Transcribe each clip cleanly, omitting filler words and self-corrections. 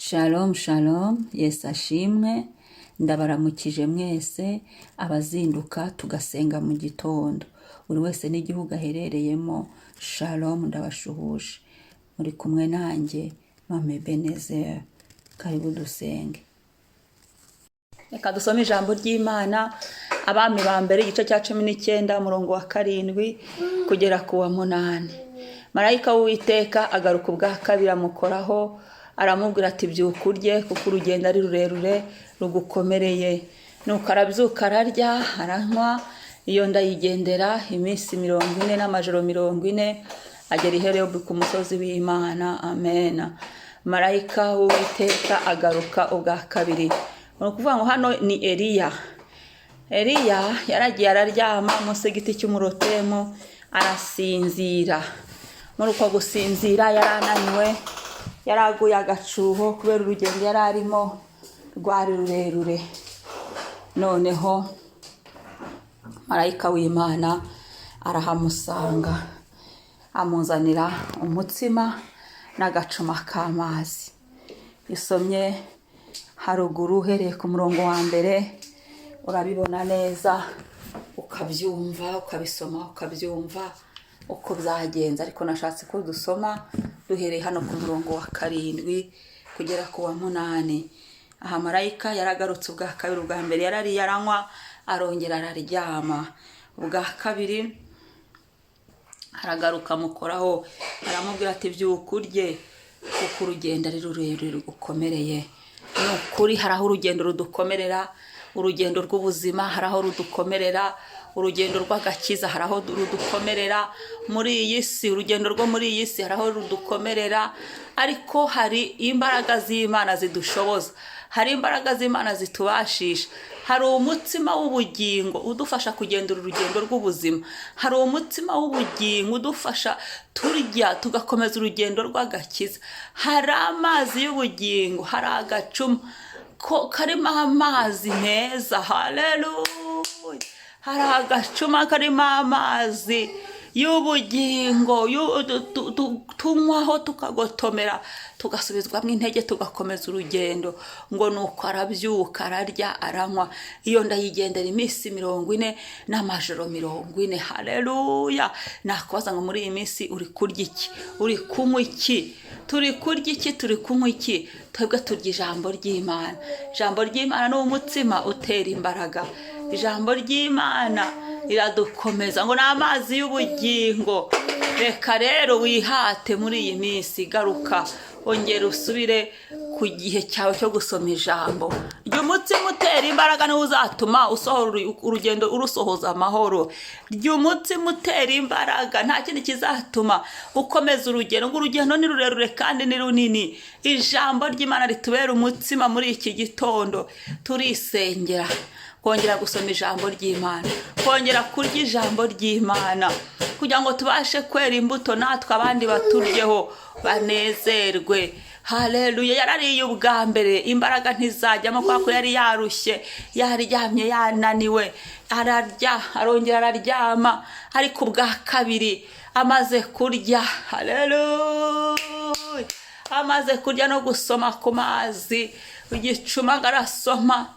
Shalom shalom, Yesu ashimwe, ndabaramukije mwese abazinduka tugasenga mu gitondo. Buri wese n'igihugu aherereyemo, shalom ndabashuhuje. Muri kumwe nanjye, Mama Ebenezer. Karibu dusenge. Reka dusome ijambo ry'Imana, Abami ba mbere igice cya 19, umurongo wa 7 kugera ku wa 8. Marayika w'Uwiteka agaruka ubwa kabiri amukoraho, aramubwira ati: "Byuka urye, kuko urugendo ari rurerure rugukomereye." Nuko arabyuka, ararya, aranywa, iyo ndayigendera iminsi 40 n'amajoro 40, agera i Horebu ku musozi w'Imana. Amena. Marayika w'Uwiteka agaruka ubwa kabiri. Ni ukuvuga ngo hano ni Eliya. Eliya yaragiye araryama munsi y'igiti cy'umurotemu, arasinzira. Muri uko gusinzira yari ananiwe, yaraguye agacuho kubera urugendo yari arimo rwari rurerure. Noneho marayika w'Imana arahamusanga, amuzanira umutsima n'agacuma k'amazi. Isomye haruguru uhereye ku murongo wa mbere urabibona neza, ukabyumva, ukabisoma ukabyumva uko byagenze, ariko nashatse ko dusoma duhereye hano ku murongo wa 7 kugera ku wa 8. Aha marayika yaragarutse ubwa kabiri. Ubwa mbere yarariye, aranywa, arongera araryama. Ubwa kabiri aragaruka, amukoraho, aramubwira ati: "Byuka urye, kuko urugendo ari rurerure rugukomereye." Ni ukuri, hari aho urugendo rudukomerera. Urugendo rw'ubuzima hari aho rudukomerera, urugendo rw'agakiza hari aho rudukomerera muri iyi si, urugendo rwo muri iyi si hari aho rudukomerera, ariko hari imbaraga z'Imana zidushoboza, hari imbaraga z'Imana zitubashisha, hari umutsima w'ubugingo udufasha kugenda uru rugendo rw'ubuzima, hari umutsima w'ubugingo udufasha turya tugakomeza urugendo rw'agakiza, hari amazi y'ubugingo, hari agacuma ko karimo amazi meza. Haleluya! Hari agacuma karimo amazi y'ubugingo tunywaho tukagotomera, tugasubizwamo intege, tugakomeza urugendo. Ngo nuko arabyuka, ararya, aranywa, iyo ndayigendera iminsi 40 n'amajoro 40. Haleluya! Nakubaza ngo muri iyi minsi uri kurya iki? Uri kunywa iki? Turi kurya iki? Turi kunywa iki? Twebwe turya ijambo ry'Imana. Ijambo ry'Imana ni umutsima utera imbaraga, ijambo ry'Imana riradukomeza, ngo ni amazi y'ubugingo. Reka rero wihate muri iyi minsi, garuka ongera usubire ku gihe cyawe cyo gusoma ijambo. Rya umutsima utera imbaraga, niwo uzatuma usohora urugendo urusohoza amahoro. Rya umutsima utera imbaraga, nta kindi kizatuma ukomeza urugendo, ngo urugendo ni rurerure kandi ni runini. Ijambo ry'Imana ritubera umutsima muri iki gitondo. Turisengera kongera gusoma ijambo ry'Imana, kongera kurya ijambo ry'Imana, kugira ngo tubashe kwera imbuto natwe abandi baturyeho banezerwe. Haleluya! Yarariye ubwa mbere, imbaraga ntizajyamo kubera ko yari yarushye, yaryamye, yananiwe. Ararya, arongera araryama, ariko ubwa kabiri amaze kurya, haleluya, amaze kurya no gusoma ku mazi igicuma ngo arasoma,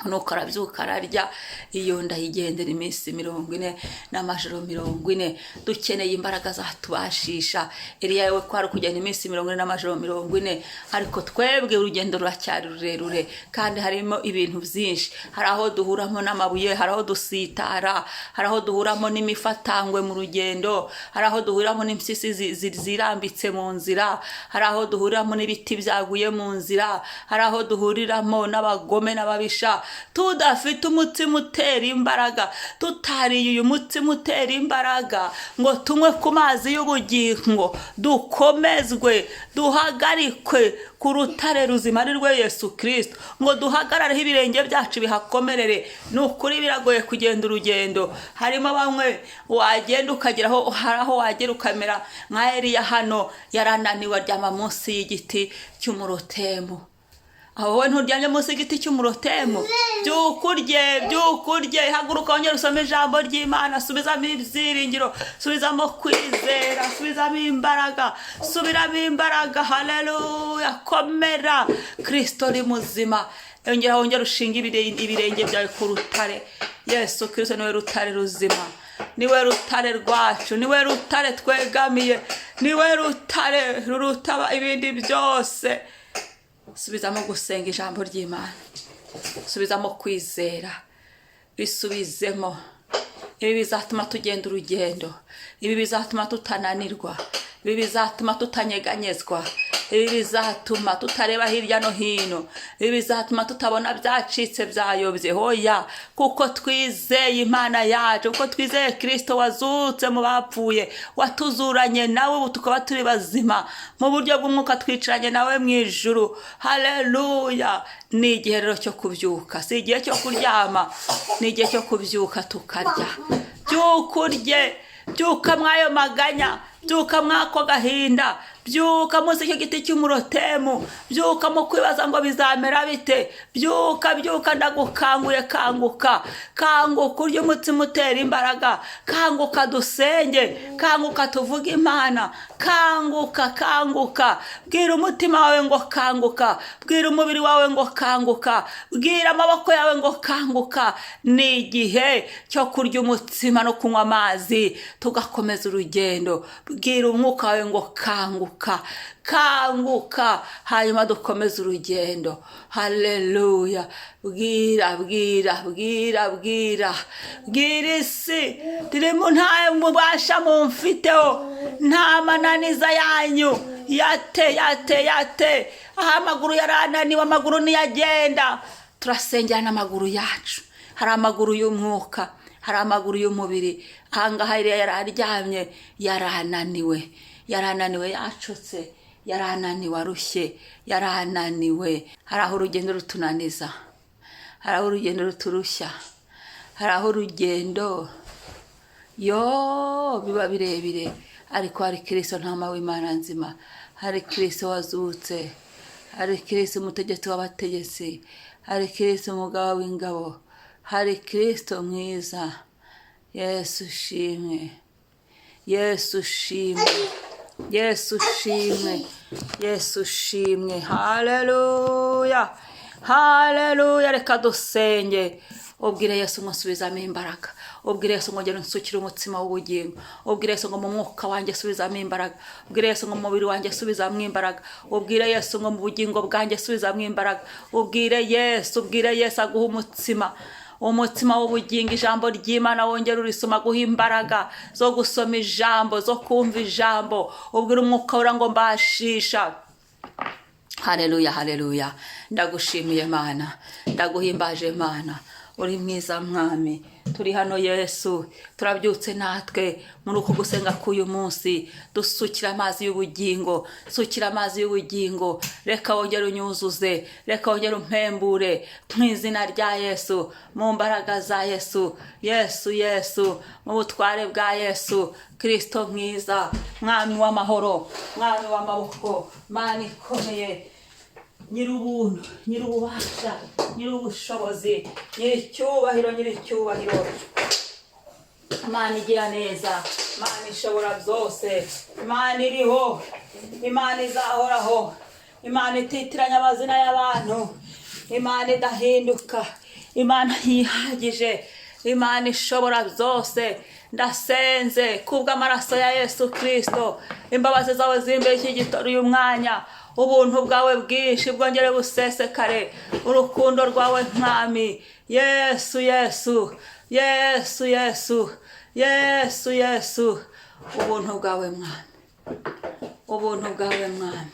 nuko arabyuka, ararya, iyo ndayigendera iminsi 40 n'amajoro 40. Dukeneye imbaraga zatubashisha. Eliya we kwari kugenda iminsi 40 n'amajoro 40, ariko twebwe urugendo ruracyari rurerure kandi harimo ibintu byinshi. Hari aho duhuramo n'amabuye, hari aho dusitara, hari aho duhuramo n'imifatangwe mu rugendo, hari aho duhuriramo n'impyisi zirambitse mu nzira, hari aho duhuriramo n'ibiti byaguye mu nzira, hari aho duhuriramo n'abagome n'ababisha. Tudafite umutsima utera imbaraga, tutariye uyu mutsima utera imbaraga ngo tunywe ku mazi y'ubugingo, dukomezwe, duhagarikwe ku rutare ruzima ari rwe Yesu Kirisito, ngo duhagarareho ibirenge byacu bihakomerere. Ni ukuri biragoye kugenda urugendo. Harimo bamwe wagenda ukageraho, hari aho wagera ukamera nka Eliya hano, yarananiwe, aryama munsi y'igiti cy'umurotemu. Aho wowe nturyamye munsi y'igiti cy'umurotemu? Byuka urye, byuka urye, haguruka wongere usome ijambo ry'Imana. Subizamo ibyiringiro, subizamo kwizera, subizamo imbaraga, subiramo imbaraga. Haleluya! Komera, Kirisito ni muzima. Yongera, wongere ushinge ibirenge byawe ku rutare. Yesu Kirisito niwe rutare ruzima, niwe rutare rwacu, niwe rutare twegamiye, niwe rutare ruruta ibindi byose. Subizamo gusenga ijambo ry'Imana, subizamo kwizera, bisubizemo. Ibi bizatuma tugenda urugendo, ibi bizatuma tutananirwa, ibi bizatuma tutanyeganyezwa, ibi bizatuma tutareba hirya no hino, ibi bizatuma tutabona byacitse, byayobye. Hoya, kuko twizeye Imana yacu, kuko twizeye Kirisito wazutse mu bapfuye, watuzuranye nawe, ubu tukaba turi bazima mu buryo bw'umwuka, twicaranye nawe mu ijuru. Haleluya! Ni igihe rero cyo kubyuka, si igihe cyo kuryama, ni igihe cyo kubyuka tukarya. Byuka urye, byuka mw'ayo maganya, byuka mw'ako gahinda, byuka munsi y'icyo giti cy'umurotemu, byuka mu kwibaza ngo bizamera bite. Byuka, byuka, ndagukanguye, kanguka, kanguka urye umutsima utera imbaraga, kanguka dusenge, kanguka tuvuge Imana, kanguka, kanguka. Bwira umutima wawe ngo kanguka, bwira umubiri wawe ngo kanguka, bwira amaboko yawe ngo kanguka. Ni igihe cyo kurya umutsima no kunywa amazi, tugakomeza urugendo. Bwira umwuka wawe ngo kanguka, kanguka, hanyuma dukomeze urugendo. Haleluya! Bwira, bwira, bwira, bwira, bwira isi turimo: nta mubasha mumfiteho, nta mananiza yanyu. Yate, yate, yate, aho amaguru yarananiwe, amaguru ntiyagenda, turasengera n'amaguru yacu. Hari amaguru y'umwuka, hari amaguru y'umubiri. Ahangaha yari aryamye, yarananiwe, yarananiwe, yacutse, yarananiwe, arushye, yarananiwe. Hari aho urugendo rutunaniza, hari aho urugendo ruturushya, hari aho urugendo yo biba birebire, ariko hari Kirisito ntama w'Imana nzima, hari Kirisito wazutse, hari Kirisito umutegetsi w'abategetsi, hari Kirisito umugaba w'ingabo, hari Kirisito mwiza. Yesu ushimwe, Yesu ushimwe, Yesu ushimwe, Yesu ushimwe. Haleluya, haleluya! Reka dusenge. Ubwire Yesu ngo nsubizamo imbaraga, ubwire Yesu ngo ngere unsukire umutsima w'ubugingo, ubwire Yesu ngo mu mwuka wanjye subizamo imbaraga, ubwire Yesu ngo mu mubiri wanjye subizamo imbaraga, ubwire Yesu ngo mu bugingo bwanjye subizamo imbaraga. Ubwire Yesu, ubwire Yesu aguha umutsima, umutsima w'ubugingo, ijambo ry'Imana. Wongera urisoma, aguha imbaraga zo gusoma ijambo, zo kumva ijambo. Ubwire Umwuka Wera ngo mbashisha. Haleluya, haleluya! Ndagushimiye Mana, ndaguhimbaje Mana, uri mwiza Mwami. Turi hano Yesu, turabyutse natwe muri uku gusenga k'uyu munsi. Dusukira amazi y'ubugingo, sukira amazi y'ubugingo. Reka wongere unyuzuze, reka wongere umpembure mu izina rya Yesu, mu mbaraga za Yesu, Yesu, Yesu, mu butware bwa Yesu Kirisito mwiza, Mwami w'amahoro, Mwami w'amaboko, Mana ikomeye, Nyir'ubuntu, Nyir'ububasha, Nyir'ubushobozi, Nyir'icyubahiro, Nyir'icyubahiro, Imana igira neza, Imana ishobora byose, Imana iriho, Imana izahoraho, Imana ititiranya amazina y'abantu, Imana idahinduka, Imana yihagije, Imana ishobora byose. Ndasenze kubw'amaraso ya Yesu Kirisito, imbabazi zawe zimbere iki gitoro, uyu mwanya, ubuntu bwawe bwinshi bwongere busesekare, urukundo rwawe Mwami Yesu, Yesu, Yesu, Yesu, Yesu, Yesu, ubuntu bwawe Mwami, ubuntu bwawe Mwami,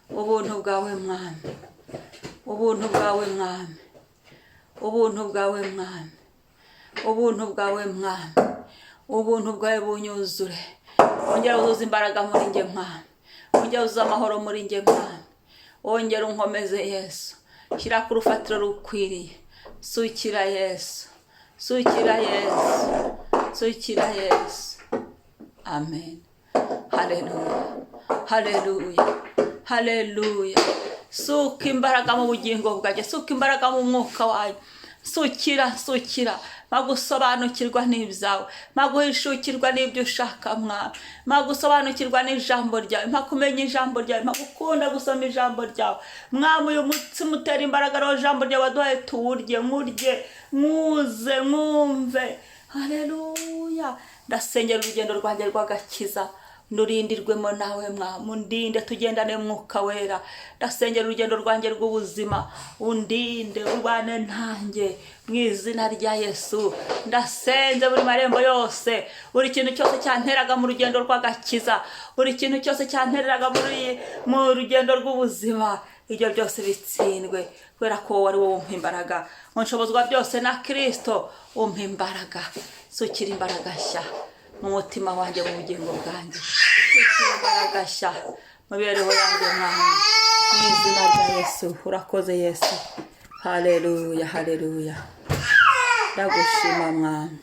ubuntu bwawe Mwami, ubuntu bwawe Mwami, ubuntu bwawe Mwami, ubuntu bwawe Mwami, ubuntu bwawe bunyuzure. Wongera wuzuze imbaraga muri njye Mwami, wongera wuzuze amahoro muri njye Mwami, wongera unkomeze Yesu, shyira ku rufatiro rukwiriye. Sukira Yesu, sukira Yesu, sukira Yesu. Amen. Haleluya, haleluya, haleluya! Suka imbaraga mu bugingo bwanjye, suka imbaraga mu mwuka wawe. Sukira, sukira, magusobanukirwa n'ibyawe, maguhishukirwa n'ibyo ushaka Mwami, magusobanukirwa n'ijambo ryawe, makumenya ijambo ryawe, magukunda gusoma ijambo ryawe Mwami. Uyu mutsima utera imbaraga rero, ijambo ryawe waduhaye, tuwurye, nkurye, nkuze, nkumve. Haleluya! Ndasengera urugendo rwanjye rw'agakiza, ndurindirwemo nawe Mwami, undinde tugendane Mwuka Wera. Ndasengera urugendo rwanjye rw'ubuzima, undinde, ubane nanjye mu izina rya Yesu. Ndasenze buri marembo yose, buri kintu cyose cyanteraga mu rugendo rw'agakiza, buri kintu cyose cyantereraga mu rugendo rw'ubuzima, ibyo byose bitsindwe, kubera ko wowe ari wowe umpa imbaraga. Ngo nshobozwa byose na Kirisito umpa imbaraga. Sukira imbaraga nshya mu mutima wanjye, mu bugingo bwanjye, sukira imbaraga nshya mu mibereho yanjye Mwami, mu izina rya Yesu. Urakoze Yesu. Haleluya, haleluya! Ndagushima Mwami.